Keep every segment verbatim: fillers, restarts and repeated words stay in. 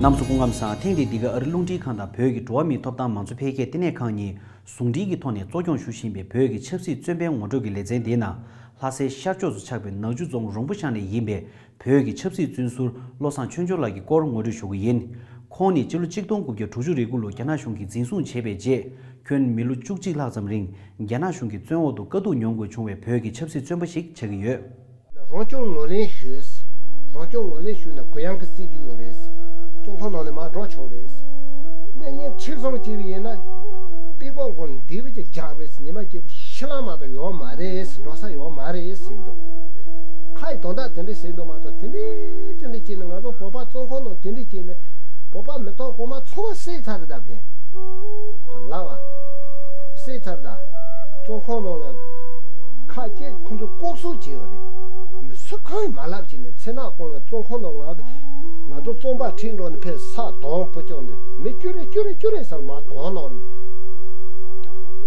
རྣམ་པ་ཚོ་སྐུ་ཁམས་བཟང་། ཐེངས་འདིའི་འདི་ག་ཨ་རི་རླུང་འཕྲིན་ཁང་དང་བོད་ཀྱི་འགྲོ་བ་མིའི་ཐོབ་ཐང་མང་གཙོ་འཕེལ་རྒྱས་ལྟེ་གནས་ཁང་གཉིས་ཟུང་འབྲེལ་གྱི་ཐོག་ནས་གཙོ་སྐྱོང་ཞུ་བཞིན་པའི་བོད་ཀྱི་ཆབ་སྲིད་བཙོན་པའི་ངོ་སྤྲོད་ཀྱི་ལེ་ཚན་འདིའི་ནང་། ལྷ་སའི་ཤར་ཕྱོགས་སུ་ཆགས་པའི་ནག་ཆུ་རྫོང་རོང་པོ་ཤང་ནས་ཡིན་པའི་བོད་ཀྱི་ཆབ་སྲིད་བཙོན་ཟུར་བློ་བཟང་ཆོས་འབྱོར་ལགས་ཀྱི་སྐོར་ངོ་སྤྲོད་ཞུ་གི་ཡིན། ཁོང་ནི་སྤྱི་ལོ་གཅིག་སྟོང་དགུ་བརྒྱ་དྲུག་ཅུ་རེ་དགུ་ལོར་རྒྱ་ནག་གཞུང་གིས་འཛིན་བཟུང་བྱས་པའི་རྗེས། ཁྱོན་མི་ལོ་བཅུ་གཅིག་ལྷག་ཙམ་རིང་རྒྱ་ནག་གཞུང་གི་བཙོན་འོག་ཏུ་དཀའ་སྡུག་མྱོང་དགོས་བྱུང་བའི་བོད་ཀྱི་ཆབ་སྲིད་བཙོན་པ་ཞིག་ཆགས་ཀྱི་ཡོད། རང་སྐྱོང་ངོས་ལེན་ཞུས། རང་སྐྱོང་ངོས་ལེན་ཞུས་ན་གུ་ཡངས་ཀྱི་སྲིད་ཇུས་ཡོད་རེད། བཙོན་ཁང་ནང་ནས་མར་འགྲོ་ཆོག་རེད། གནས་ཉེན་ཁྲིམས་སྲུང་བྱས་པ་ཡིན་ན་པི་པང་གོང་ལ་འདི་བ་ཅིག་རྒྱག་རེད། ཉི་མ་སྐྱིད་པོ་ཤི་ལ་མ་གཏོགས་ཡོད་མ་རེད། འགྲོ་ས་ཡོད་མ་རེད་ཟེར་གྱི་འདུག་ཁ་ཡི་དོན་དག་དེ་འདྲ་ཟེར་གྱི་འདུག་མ་གཏོགས། དེ་འདྲ་དེ་འདྲ་བྱས་ནས་ང་ཚོ་བོད་པ་བཙོན་ཁང་ནང་དེ་འདྲ་བྱས་ནས་བོད་པ་མི་ཐོག་གོང་མ་ཚོ་བ་བསད་ཚར་རེད། ད་གིན་ཕ་ལ་བ་བསད་ཚར། ད་བཙོན་ཁང་ནང་ལ་ཁ་ཅིག་ཁོ་ཚོ་ལྐོག་གསོད་བྱས་ཡོད་རེད། མི་སུ་གང་ཡང་མ་ལབ་བྱས་ནས་མཚན་ནག་ཁོང་ལ་བཙོན་ཁང་ནང་ང་ང་ཚོ་བཙོན་པ་ཁྲིད་འགྲོ་ནས་ཕེབས་ས་དོང་པོ་བཅོག་ནས་མི་ཅུ་རེ་ཅུ་རེ་ཅུ་རེ་ཟེར་མར་དོང་ནང་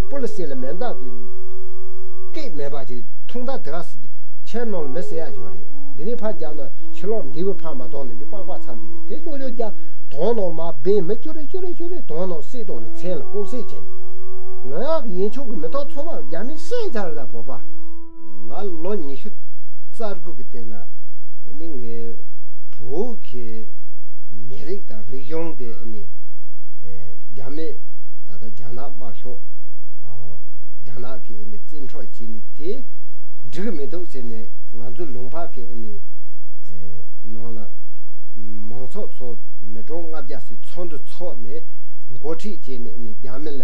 པུ་ལི་སི་ལ་མེ་མདའ་དེ་སྐད་མེད་པ་ཅིག་ཐུང་མདའ་དེ་ག་སི་ཁྱེར་ནང་ལ་མི་བསད་ཡ་ཡོད་རེད། འདི་ནས་ཕར་རྒྱབ་ན་ཕྱི་ལོགས་འདི་བུ་ཕར་མ་གཏོང་ནས་འདི་པགས་པ་ཚ་འདི་ཡོད་དེ་ཅོག་ཅོག་རྒྱབ་དོང་ནང་མར་སྦས་མི་ཅུ་རེ་ཅུ་རེ་ཅུ་རེ་དོང་ནང་བསད་གཏོང་རེད། མཚན་ལ་ལྐོག་བསད་བྱས་ནས་ང་ཡག་ཡིན་ཆོག་གི་མི་ཐོག་ཚང་མ་རྒྱ་མིས་བསད་ཚར་རེད། ད་བོད་པ། ང་ལོ་ཉི་ཤུ་རྩ་དགུ་གི་སྟེང་ལ་ཨ་ནི་ངའི་བོད་ཀྱི་མི་རིགས་དང་རིག་གཞུང་དེ་ཨ་ནི་ཨེ་རྒྱ་མི་ད་ལྟ་རྒྱ་ནག་དམར་ཤོག་ཨ་རྒྱ་ནག་གིས་ཨ་ནི་བཙན་འཕྲོག་བྱས་ནས་དེ་འགྲིག་གི་མི་འདུག་ཟེར་ནས་ང་ཚོ་ལུང་པ་གི་ཨ་ནི་ཨེ་ནང་ལ་མང་ཚོགས་ཚོ་མི་གྲངས་ལྔ་བརྒྱ་ཞིག་ཚོགས་འདུ་ཚོགས་ནས་འགོ་ཁྲིད་བྱས་ནས་ཨ་ནི་རྒྱ་མི་ལ་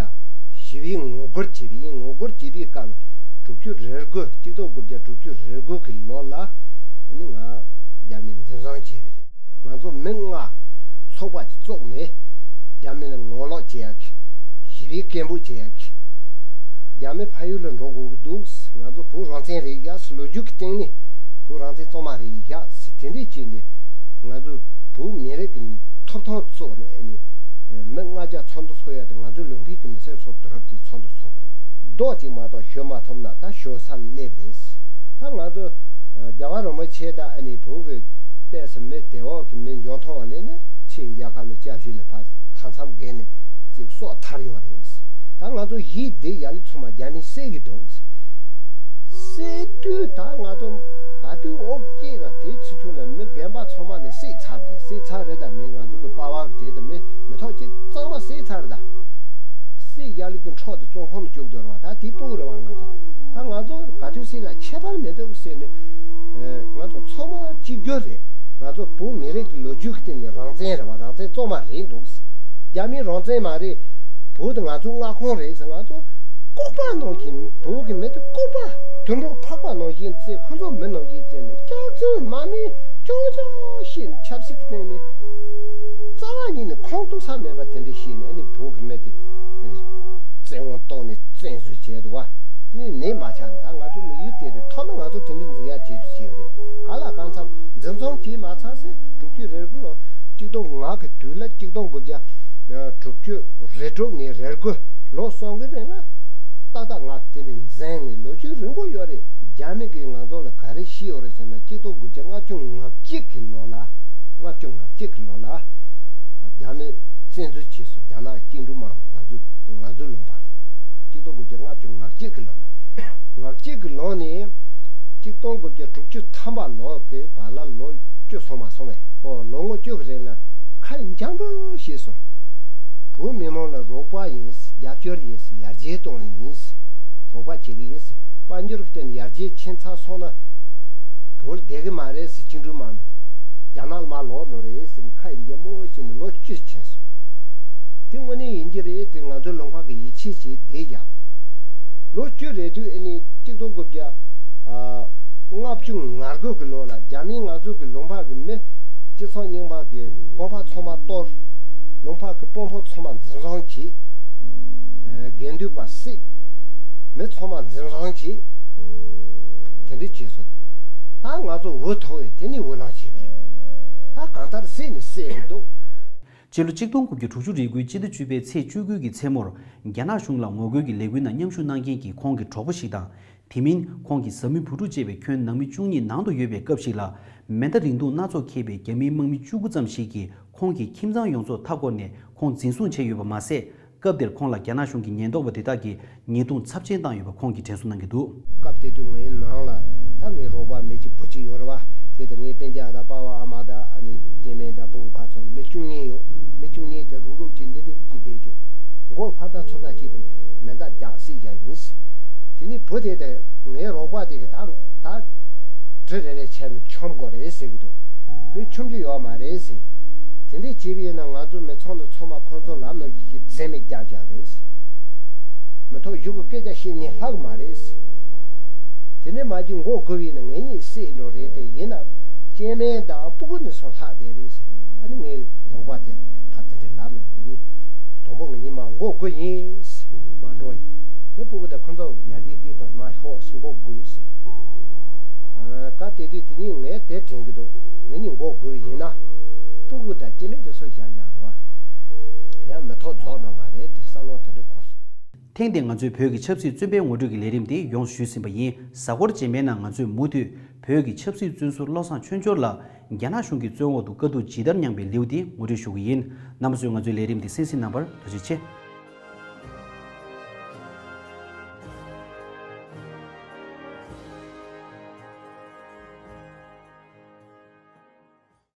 ཞི་བའི་ངོ་རྒོལ་བྱས་པ་ཡིན། ངོ་རྒོལ་བྱས་པའི་སྐབས་ལ་དྲུག་ཅུ་རེ་དགུ་གཅིག་སྟོང་དགུ་བརྒྱ་དྲུག་ཅུ་རེ་དགུ་གི་ལོ་ལ་ཨ་ནི་ང་རྒྱ་མིས་འཛིན་བཟུང་བྱས་པ་རེད། ང་ཚོ་མི་ལྔ་ཚོགས་པ་ཅིག་བཙུགས་ནས་རྒྱ་མི་ལ་ངོ་ལོག་བྱེད་ཡག་གི་ཞི་བའི་སྐད་འབོད་བྱེད་ཡག་གི་རྒྱ་མི་ཕ་ཡུལ་ལ་འགྲོ་དགོས་ཀྱི་འདུག་ང་ཚོ་བོད་རང་བཙན་རེད་ཡ་ཟེར་ལོ་རྒྱུས་ཀྱི་སྟེང་ནས་བོད་རང་བཙན་གཙང་མ་རེད་ཡ་ཟེར་དེ་འདྲས་བྱས་ནས་ང་ཚོ་བོད་མི་རིགས་ཀྱི་ཐོབ་ཐང་བཙུགས་ནས་ཨ་ནི་མི་ལྔ་བརྒྱ་ཚོགས་འདུ་ཚོགས་ཡ་དེ་ང་ཚོའི་ལུང་པའི་གི་མི་སེར་ཚོ་བསྡུ་རུབ་ཀྱིས་ཚོགས་འདུ་ཚོགས་པ་རེད། རྡོག་གཅིག་མ་གཏོགས་ཞུ་མ་ཐུབ་ན་ད་ཞུ་ས་སླེབས་རེད། ད་ང་ཚོ་རྒྱལ་བ་རིན་པོ་ཆེ་དང་ཨ་ནི་བོད་ཀྱི་ཏོག་ཙམ་མི་དེ་འོག་གི་མི་འཇོན་ཐང་བ་ལས་ནི་ཕྱིའི་རྒྱལ་ཁབ་ལ་སྐྱབས་བཅོལ་ལ་ཕར་མཐའ་མཚམས་བརྒལ་ནས་ཅིག་སྲོག་ཐར་ཡོད་རེད། ད་ང་ཚོ་གཞིས་འདི་ཡ་ལི་ཚང་མ་རྒྱ་མིས་བསད་ཀྱི་འདུག་བསད་དུས་ད་ང་ཚོ་ག་དུས་ཨོ་སྐྱེས་དང་དེའི་ཚུན་ཆོད་ལ་མི་རྒན་པ་ཚང་མ་ནས་བསད་ཚར་རེད། བསད་ཚར་རེད། ད་མི་ང་ཚོ་གི་པ་ཝག་རེད། ད་མི་མི་ཐོག་གཅིག་གཙང་མ་བསད་ཚར་རེད། ད་བསད་ཡ་ལི་གི་འཕྲོག་དེ་བཙོན་ཁང་ནང་བཅུག་འདུག་རེད་བ། ད་དེ་སྤུ་གུ་རེད་བ། ང་ཚོ་ད་ང་ཚོ་ག་དུས་བསད་ན་ཁྱད་པར་མི་འདུག་ཟེར་ནས་ང་ཚོ་ཚང་མ་གཅིག་གྱུར་རེད། ང་ཚོ་བོད་མི་རིགས་ཀྱི་ལོ་རྒྱུས་ཀྱི་སྟེང་ནས་རང་བཙན་རེད་བ། རང་བཙན་གཙང་མ་རེད་འདུག་རྒྱ་མིའི་རང་བཙན་མ་རེད། བོད་དེ་ང་ཚོའི་མངའ་ཁོངས་རེད་ཟེར། ང་ཚོ་ལྐུགས་པ་ནང་བཞིན་བོད་ཀྱི་མི་དེ་ལྐུགས་པ་དུད་འགྲོ་ཕག་པ་ནང་བཞིན་བརྩི། ཁོ་ཚོ་མི་ནང་བཞིན་བརྩི་ནས་སྐྱག་རྫུན་མ་མི་རྐྱང་རྐྱང་བཤད་ནས་ཆབ་སྲིད་ཀྱི་སྟེང་ནས་རྩ་བ་ཉིད་ནས་ཁུངས་གཏུགས་ས་མེད་པ་དེ་འདྲ་བཤད་ནས་ཨ་ནི་བོད་ཀྱི་མི་དེ་བཙན་དབང་བཏང་ནས་བཙན་བཟུང་བྱས་འདུག་བ། དེ་ནས་ནད་མ་ཆགས་ནས་ད་ང་ཚོ་དམིགས་ཡུལ་དེ་རེད། མཐའ་མ་ང་ཚོ་དེ་འདྲ་འཛིན་ཡག་བྱེད་རྒྱུ་བྱས་པ་རེད། ག་ལ་གང་འཚམ་འཛིན་བཟུང་བྱས་མ་ཚར་སེ་དྲུག་ཅུ་རེ་དགུ་ལོ་གཅིག་སྟོང་ལྔ་གི་དུས་ལ་གཅིག་སྟོང་དགུ་བརྒྱ་དྲུག་ཅུ་རེ་དྲུག་ནས་རེ་དགུ་ལོ་གསུམ་གི་རིང་ལ་ཏག་ཏག་ང་དེ་འདྲ་འཛིན་ནས་ལོ་རྒྱུས་རིང་པོ་ཡོད་རེད། རྒྱ་མི་གིས་ང་ཚོ་ལ་ག་རེ་བྱས་ཡོད་རེད་ཟེར་ན་གཅིག་སྟོང་དགུ་བརྒྱ་ལྔ་བཅུ་ང་གཅིག་གི་ལོ་ལ་ལྔ་བཅུ་ང་གཅིག་གི་ལོ་ལ་རྒྱ་མི་བཙན་འཛུལ་བྱས་སོང་། རྒྱ་ནག་བཅིངས་འགྲོལ་དམག་མི་ང་ཚོ་ང་ཚོའི་ལུང་པ་ལ་གཅིག་སྟོང་དགུ་བརྒྱ་ལྔ་བཅུ་ང་གཅིག་གི་ལོ་ལ་ང་གཅིག་གི་ལོ་ནས་གཅིག་སྟོང་དགུ་བརྒྱ་དྲུག་ཅུ་ཐམ་པ་ལོ་གི་བར་ལ་ལོ་བཅུ་སོང་མ་སོང་བས། ཨོ་ལོ་ངོ་བཅུ་གི་རིང་ལ་ཁ་འཇམ་པོ་བྱས་སོང་། བོད་མི་མང་ལ་རོགས་པ་ཡིན། རྒྱབ་སྐྱོར་ཡིན། ཡར་རྒྱས་གཏོང་ཡིན། རོགས་པ་བྱེད་གི་ཡིན། དཔལ་འབྱོར་གྱི་སྟེང་ནས་ཡར་རྒྱས་ཕྱིན་ཚར་སོང་ན་བོད་བསྡད་གི་མ་རེད་ཟེར། བཅིངས་འགྲོལ་དམག་མི་རྒྱ་ནག་ལ་མར་ལོག་འགྲོ་རེད་ཟེར་ནས་ཁ་འཇམ་པོ་བྱས་ནས་ལོ་བཅུ་ཕྱིན་སོང་། དེ་དངོས་གནས་ཡིན་གྱི་རེད་དེ་ང་ཚོའི་ལུང་པ་གི་ཡིད་ཆེས་བྱས་བསྡད་རྒྱག་པ་ཡིན། ལོ་བཅུ་རེད་དུས་ཨ་ནི་གཅིག་སྟོང་དགུ་བརྒྱ་ལྔ་བཅུ་ང་དགུ་གི་ལོ་ལ་རྒྱ་མིས་ང་ཚོ་གི་ལུང་པ་གི་མི་སྤྱི་ཚོགས་རྙིང་པ་གི་དགོན་པ་ཚང་མ་གཏོར། ལུང་པ་གི་དཔོན་པོ་ཚང་མ་འཛིན་བཟུང་བྱས། དགེ་འདུན་པ་བསད། མི་ཚང་མ་འཛིན་བཟུང་བྱས། དེ་འདྲ་བྱས་སོང་། ད་ང་ཚོ་འུ་ཐུག་ཡོད། དེ་ནས་འུ་ལངས་བྱས་པ་རེད། ད་གང་ལྟར་བསད་ནི་བསད་ཀྱི་འདུག་སྤྱི་ལོ་གཅིག་སྟོང་དགུ་བརྒྱ་དྲུག་ཅུ་རེ་དགུའི་སྤྱི་ཟླ་བཅུ་པའི་ཚེས་བཅུ་དགུ་གི་མཚན་མོར་རྒྱ་ནག་གཞུང་ལ་ངོ་རྒོལ་གྱི་ལས་འགུལ་ནང་མཉམ་ཞུགས་གནང་མཁན་གྱི་ཁོང་གི་གྲོགས་པོ་ཞིག་དང་། དེ་མིན་ཁོང་གི་བཟའ་མི་བུ་ཕྲུག་བཅས་པའི་ཁྱོན་ནང་མི་བཅུ་གཉིས་ནང་དུ་ཡོད་པའི་སྐབས་ཤིག་ལ་མེ་མདའ་རིང་ཐུང་སྣ་ཚོགས་འཁྱེར་བའི་རྒྱ་མིའི་དམག་མི་བཅུ་དགུ་ཙམ་ཞིག་གིས་ ཁོང་གི་ཁྱིམ་ཚང་ཡོངས་རྫོགས་མཐའ་བསྐོར་ནས་ཁོང་འཛིན་བཟུང་བྱས་ཡོད་པ་མ་ཟད། སྐབས་དེར་ཁོང་ལ་རྒྱ་ནག་གཞུང་གི་ཉེན་རྟོག་པ་དེ་དག་གིས་ཉེས་རྡུང་ཚབས་ཆེན་བཏང་ཡོད་པ་ཁོང་གིས་དྲན་གསོ་གནང་གི་འདུག་སྐབས་དེ་དུས་ངའི་ནང་ལ་ད་ངའི་རོགས་པ་མི་གཅིག་བུ་གཅིག་ཡོད་རེད་བ། དེ་ད་ངའི་སྤུན་ཀྱག་དང་པ་ཕ་ཨ་མ་དང་ཨ་ནི་སྐྱེ་དམན་དང་སྤུ་གུ་ཕར་ཚུར་མི་བཅུ་གཉིས་ཡོད། མི་བཅུ་གཉིས་དེ་རུག་རུག་གཅིག་འདི་འདྲ་གཅིག་བསྡད་བཅུག་མགོ་ཕར་དང་ཚུར་དང་གཅིག་དེ་མེ་མདའ་རྒྱག་སྲིད་ཡ་ཡིན། དེ་ནས་བུ་དེ་དེ་ངའི་རོགས་པ་དེ་གི་ད་ད་གྲི་རེ་རེ་བྱས་ནས་མཆོང་དགོས་རེད་ཟེར་གི་འདུག་མི་མཆོང་རྒྱུ་ཡོད་མ་རེད་ཟེར། དེ་འདྲ་བྱས་པ་ཡིན་ན་ང་ཚོ་མི་ཚང་དང་ཚང་མ་ཁོང་ཚོ་ལབ་ནོ་ཀྱི་འཛེམ་མེད་རྒྱབ་བཞག་རེད། མི་ཐོག་གཞུག་གི་སྐད་ཆ་བཤད་ཉན་ལྷག་མ་རེད། དེ་ནས་མ་གྱི་མགོ་སྒུར་བ་ཡིན་ན་ངེད་གཉིས་བསད་འགྲོ་རེད་དེ་ཡིན་ན་སྐྱེ་དམན་དང་སྤུ་གུ་ནས་སོང་ལྷག་བསྡད་རེད་ཟེར། ཨ་ནི་ངའི་རོགས་པ་དེ་ཕ་དེ་འདྲ་ལབ་ནས་ངེད་གཉིས་དང་པོ་ངེད་གཉིས་མ་མགོ་སྒུར་ཡིན་མ་འགྲོ་ཡིན། དེ་སྤུ་གུ་དང་ཁོ་ཚོ་ཡར་རྒྱས་སྐད་གཏོང་མ་ཤོག་ཟེར་མགོ་སྒུར་ཟེར། ཨ་སྐབས་དེ་དུས་དེ་གཉིས་ངས་དེ་དྲན་གི་འདུག་ངེད་གཉིས་མགོ་སྒུར་ཡིན་ན་སྤུ་གུ་དང་སྐྱེ་དམན་དེ་ཚོ་བཞག་ཡག་རེད་བ། ཡང་མི་ཐོག་རྫོགས་འགྲོ་མ་རེད་དེ་བསམ་བློ་དེ་འདྲ་འཁོར་སོང་། ཐེངས་འདིའི་ང་ཚོའི་བོད་ཀྱི་ཆབ་སྲིད་བཙོན་པའི་ངོ་སྤྲོད་ཀྱི་ལས་རིམ་དེ་ཡོངས་སུ་ཞུས་ཟིན་པ་ཡིན། གཟའ་འཁོར་རྗེས་མའི་ནང་ང་ཚོས་མུ་མཐུད་བོད་ཀྱི་ཆབ་སྲིད་བཙོན་ཟུར་བློ་བཟང་ཆོས་འབྱོར་ལགས་རྒྱ་ནག་གཞུང་གི་བཙོན་འོག་ཏུ་དཀའ་སྡུག་ཇི་ལྟར་མྱངས་པའི་ལེའུ་དེ་ངོ་སྤྲོད་ཞུ་གི་ཡིན། རྣམ་པ་ཚོས་ང་ཚོའི་ལས་རིམ་དེ་གསན་གཟིགས་གནང་བར་ཐུགས་རྗེ་ཆེ།